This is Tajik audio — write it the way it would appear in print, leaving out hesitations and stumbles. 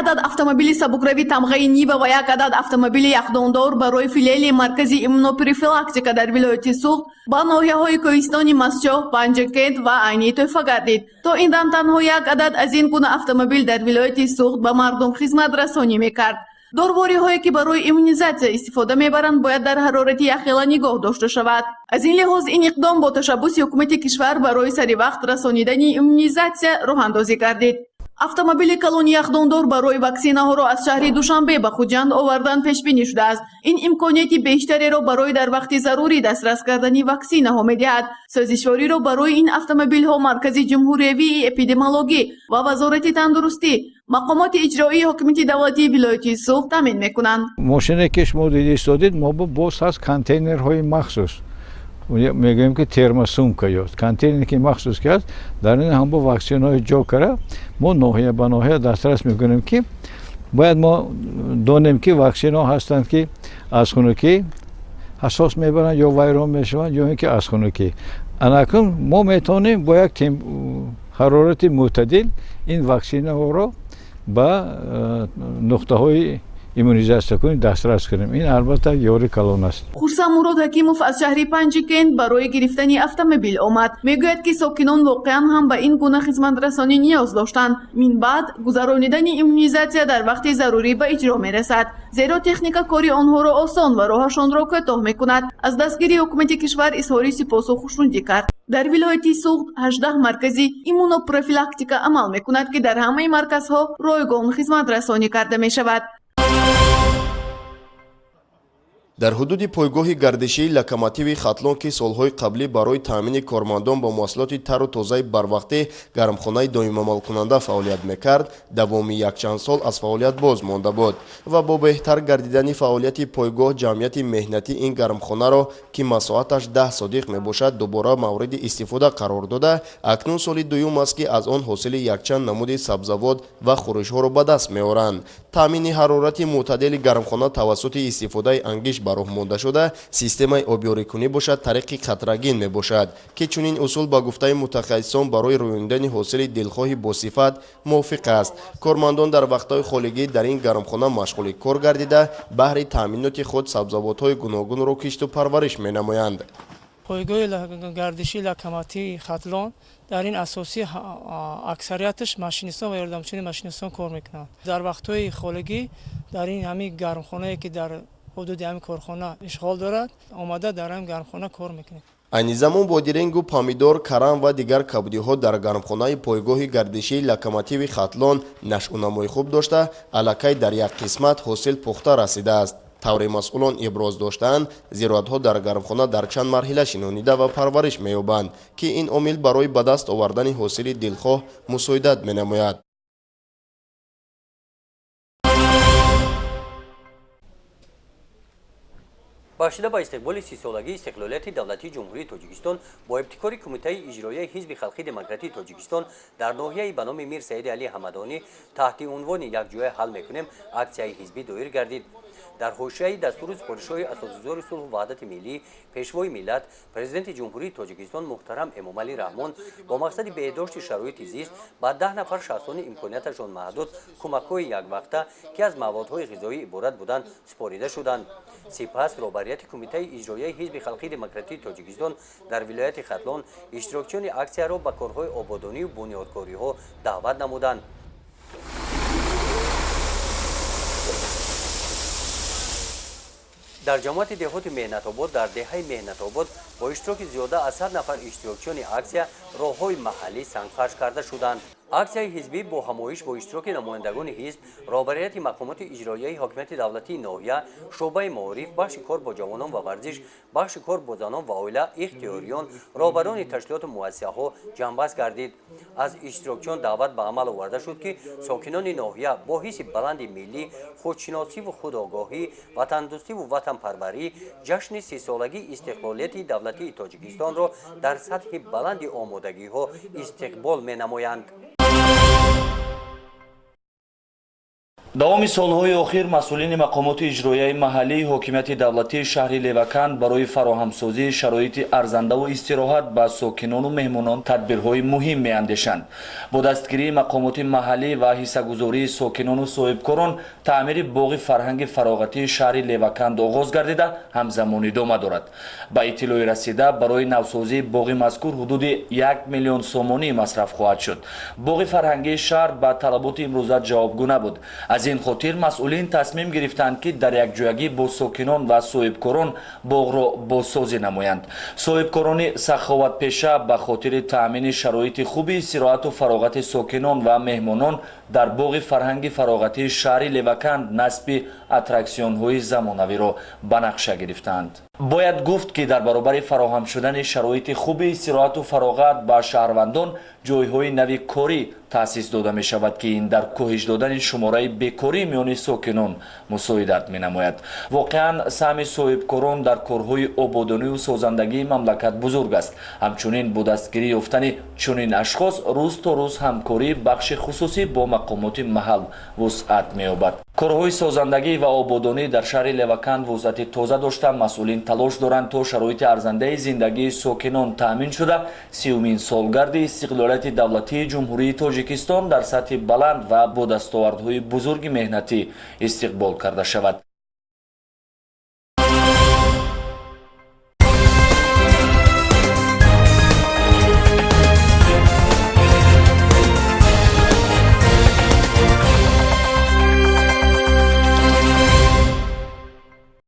Адад автомобили сабукрави тамғаи Нива ва як адад автомобили яхдондор барои филиали маркази иммунопрофилактика дар вилояти Суғд ба ноҳияҳои кӯҳистони Мастчоҳ, Панҷакент ва Айнӣ тӯҳфа гардид. То ин дам танҳо як адад аз ин гуна автомобил дар вилояти Суғд ба мардум хизматрасонӣ мекард. Дорувориҳое, ки барои иммунизатсия истифода мебаранд, бояд дар ҳарорати яххела нигоҳ дошта шавад. Аз ин лиҳоз ин иқдом бо ташаббуси ҳукумати кишвар барои саривақт расонидани иммунизатсия роҳандозӣ гардид. Автомобили калони яхдондор барои ваксинаҳоро аз шаҳри Душанбе ба Хуҷанд овардан пешбинӣ шудааст. Ин имконияти бештареро барои дар вақти зарурӣ дастрас кардани ваксинаҳо медиҳад. Сӯзишвориро барои ин автомобилҳо Маркази ҷумҳуриявии эпидемиологӣ ва Вазорати тандурустӣ, мақомоти иҷроии ҳокимияти давлатии вилояти Суғд таъмин мекунанд. Мошине, ки шумо дида истодед, мо боз ҳаст контейнерҳои махсус, мегӯем, ки термосумка ё контейнер, ки махсус ки ҳаст, дар ин ҳам бо ваксинаҳои ҷо кара мо ноҳия ба ноҳия дастрас мекунем, ки бояд мо донем, ки ваксинаҳо ҳастанд, ки аз хунукӣ ҳассос мебаранд ё вайрон мешаванд, ё ин ки аз хунукӣ. Анакун мо метавонем бо як ҳарорати мӯътадил ин ваксинаҳоро ба нуқтаҳои иммунизатсиякунӣ дастрас кунем. Ин албатта ёри калон аст. Хурсандмурод Ҳакимов аз шаҳри Панҷикент барои гирифтани автомобил омад. Мегӯяд, ки сокинон воқеан ҳам ба ин гуна хизматрасонӣ ниёз доштанд. Мин баъд гузаронидани иммунизатсия дар вақти зарурӣ ба иҷро мерасад, зеро техника кори онҳоро осон ва роҳашонро кӯтоҳ мекунад. Аз дастгирии ҳукумати кишвар изҳори сипосу хушнудӣ кард. Дар вилояти Суғд 18 маркази иммунопрофилактика амал мекунад, ки дар ҳамаи марказҳо ройгон хизматрасонӣ карда мешавад. Дар ҳудуди пойгоҳи гардишии Локомотиви Хатлон, ки солҳои қаблӣ барои таъмини кормандон бо муассилоти тару тозаи барвақтӣ гармхонаи доимамалкунанда фаъолият мекард, давоми якчанд сол аз фаъолият боз монда буд ва бо беҳтар гардидани фаъолияти пойгоҳ ҷамъияти меҳнатӣ ин гармхонаро, ки масоҳаташ 10 сотих мебошад, дубора мавриди истифода қарор дода, акнун соли дуюм аст, ки аз он ҳосили якчанд намуди сабзавот ва хӯришҳоро ба даст меоранд. Таъмини ҳарорати мӯътадили гармхона тавассути истифодаи ангиш ба роҳ монда шуда, системаи обёрикунӣ бошад, тариқи қатрагин мебошад, ки чунин усул, ба гуфтаи мутахассисон, барои рӯёндани ҳосили дилхоҳи босифат мувофиқ аст. Кормандон дар вақтҳои холигӣ дар ин гармхона машғули кор гардида, баҳри таъминоти худ сабзавотҳои гуногунро кишту парвариш менамоянд. Пойгоҳи гардишии Локомотиви Хатлон дар ин асосӣ аксарияташ машинистон ва ёрдамчиёни машинистон кор мекунанд. Дар вақтҳои холигӣ дар ин ҳамин гармхонае, ки дар ҳудуди ҳамин корхона ишғол дорад, омада дар ҳамин гармхона кор мекунем. Айни замон бодирингу помидор, карам ва дигар кабудиҳо дар гармхонаи пойгоҳи гардишии Локомотиви Хатлон нашъунамои хуб дошта, аллакай дар як қисмат ҳосил пухта расидааст. Тавре масъулон иброз доштаанд, зироатҳо дар гармхона дар чанд марҳила шинонида ва парвариш меёбанд, ки ин омил барои ба даст овардани ҳосили дилхоҳ мусоидат менамояд. Бахшида ба истиқболи 30-солагии истиқлолияти давлатии Ҷумҳурии Тоҷикистон бо ибтикори Кумитаи иҷроияи Ҳизби халқи демократии Тоҷикистон дар ноҳияи ба номи Мир Саиди Али Ҳамадонӣ таҳти унвони «Якҷоя ҳал мекунем» аксияи ҳизбӣ доир гардид. Дар ҳошияи дастуру супоришҳои Асосгузори сулҳу ваҳдати миллӣ, Пешвои миллат, Президенти Ҷумҳурии Тоҷикистон муҳтарам Эмомалӣ Раҳмон бо мақсади беҳдошти шароити зист ба 10 нафар шахсони имконияташон маҳдуд кӯмакҳои яквақта, ки аз маводҳои ғизоӣ иборат буданд, супорида шуданд. Сипас роҳбарияти Кумитаи иҷроияи Ҳизби халқи демократии Тоҷикистон дар вилояти Хатлон иштирокчиёни аксияро ба корҳои ободонию бунёдкориҳо даъват намуданд. Дар ҷамоати деҳоти Меҳнатобод дар деҳаи Меҳнатобод бо иштироки зиёда аз 100 нафар иштирокчиёни аксия роҳҳои маҳаллӣ сангфарш карда шуданд. Аксияи ҳизбӣ бо ҳамоиш бо иштироки намояндагони ҳизб, роҳбарияти мақомоти иҷроияи ҳокимияти давлатии ноҳия, шӯъбаи маориф, бахши кор бо ҷавонон ва варзиш, бахши кор бо занон ва оила, ихтиёриён, роҳбарони ташкилоту муассисаҳо ҷамъбаст гардид. Аз иштирокчиён даъват ба амал оварда шуд, ки сокинони ноҳия бо ҳисси баланди миллӣ, худшиносиву худогоҳӣ, ватандӯстиву ватанпарварӣ ҷашни 30-солагии истиқлолияти давлатии Тоҷикистонро дар сатҳи баланди омодагиҳо истиқбол менамоянд. Давоми солҳои охир масъулини мақомоти иҷроияи маҳаллии ҳокимияти давлатии шаҳри Леваканд барои фароҳамсозии шароити арзандаву истироҳат ба сокинону меҳмонон тадбирҳои муҳим меандешанд. Бо дастгирии мақомоти маҳаллӣ ва ҳиссагузории сокинону соҳибкорон таъмири боғи фарҳанги фароғатии шаҳри Леваканд оғоз гардида, ҳамзамон идома дорад. Ба иттилои расида, барои навсозии боғи мазкур ҳудуди 1 миллион сомонӣ масраф хоҳад шуд. Боғи фарҳангии шаҳр ба талаботи имрӯза ҷавобгӯ набуд. Аз ин хотир масъулин тасмим гирифтанд, ки дар якҷоягӣ бо сокинон ва соҳибкорон боғро бозсозӣ намоянд. Соҳибкорони саховатпеша ба хотири таъмини шароити хуби истироҳату фароғати сокинон ва меҳмонон дар боғи фарҳанги фароғатии шаҳри Леваканд насби аттраксионҳои замонавиро ба нақша гирифтаанд. Бояд гуфт, ки дар баробари фароҳам шудани шароити хуби истироҳату фароғат ба шаҳрвандон ҷойҳои нави корӣ таъсис дода мешавад, ки ин дар коҳиш додани шумораи бекорӣ миёни сокинон мусоидат менамояд. Воқеан, саҳми соҳибкорон дар корҳои ободонию созандагии мамлакат бузург аст. Ҳамчунин, бо дастгирӣ ёфтани чунин ашхос рӯз то рӯз ҳамкории бахши хусусӣ бо мақомоти маҳал вусъат меёбад. Корҳои созандагӣ ва ободонӣ дар шаҳри Леваканд вусъати тоза дошта, масъулин талош доранд, то шароити арзандаи зиндагии сокинон таъмин шуда, 30-умин солгарди истиқлолияти давлатии Ҷумҳурии Тоҷикистон дар сатҳи баланд ва бо дастовардҳои бузурги меҳнатӣ истиқбол карда шавад.